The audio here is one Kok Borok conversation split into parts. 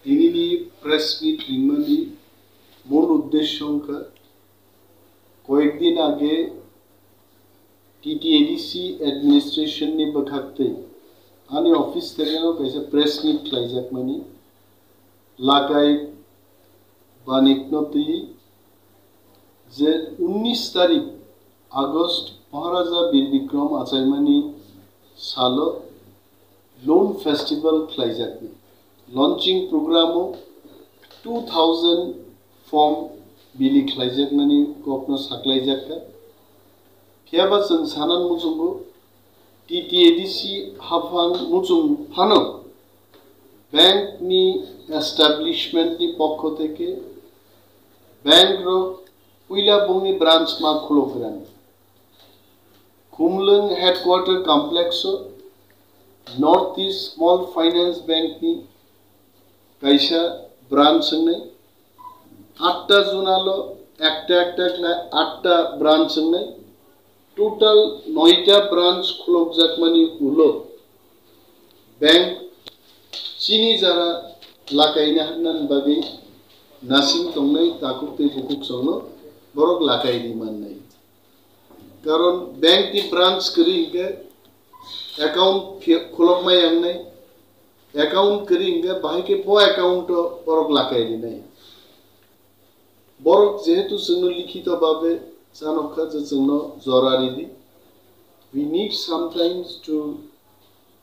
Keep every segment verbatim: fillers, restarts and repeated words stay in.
Tinini press meet ringmani mul uddesho wngkha, koyekdin age T T A D C administration ni bwkhaktwi ani office thekeno kaisa press meet khlaijakmani, Lakai Banikno twi je unnish tarik August Maharaja Bir Bikram achaimani salo Loan Festival khlaijaknai. Launching program o two thousand form bili khlaijaknani kokno saklaijakha. Phiyaba chwng sanan muchungo T T A D C haphang muchung phano bank ni establishment ni pokho theke bank rok puila bongni branch ma khulok rani. Khumlwng Headquarter Complex o North East Small Finance Bank ni kaisa branch wngnai. Atta zonal o ekta ekta khlai atta branch wngnai. Total noita branch khulokjakmani ulo bank chini jara lakaina hapnani bagwi nasing tongnai takhuk tei bukhuk songno borok lakai ri mannai. Karon bank ni branch kwrwi hwnkhe account phi-, khulokma yangnai, account kwrwi hwnkhe bahai khe bo account o borok lakai rinai. Borok jehetu chwngno likhito babe chanokha je chwngno jora ridi. We need sometimes to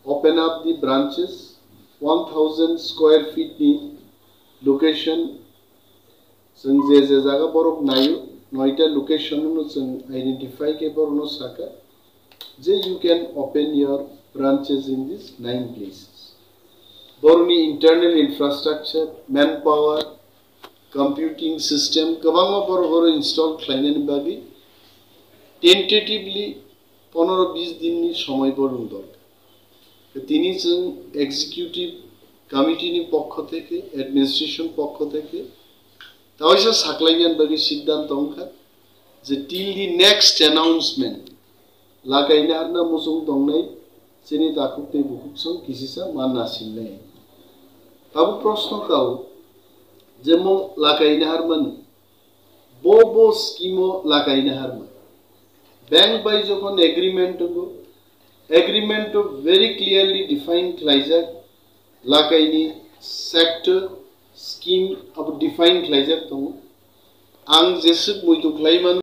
open up the branches, one thousand square feet ni location. Chwng je je jaga borok naio, noita location no chwng identify khe borokno saka je you can open your branches in these nine places. Borokni internal infrastructure, manpower, computing system kwbangma borok oro install khlainani bagwi tentatively pondro bis din ni somoi bo rwng dorkar. Tini chwng executive committee ni pokho theke, administration pokho theke, tawaisa saklainani bagwi siddhanto wngkha je till the next announcement, lakaina harna muchung tongnai chini takhuk tei bukhuk song kisisa ma nasingnai. Tabuk proshno kao je mo lakaina harmani bo bo scheme o lakaina harma. Bank bai jokhon agreement tongo, agreement o very clearly define khlaijak, lakaini sector, scheme abo define khlaijak tongo. Ang jeswk muitu khlai mano.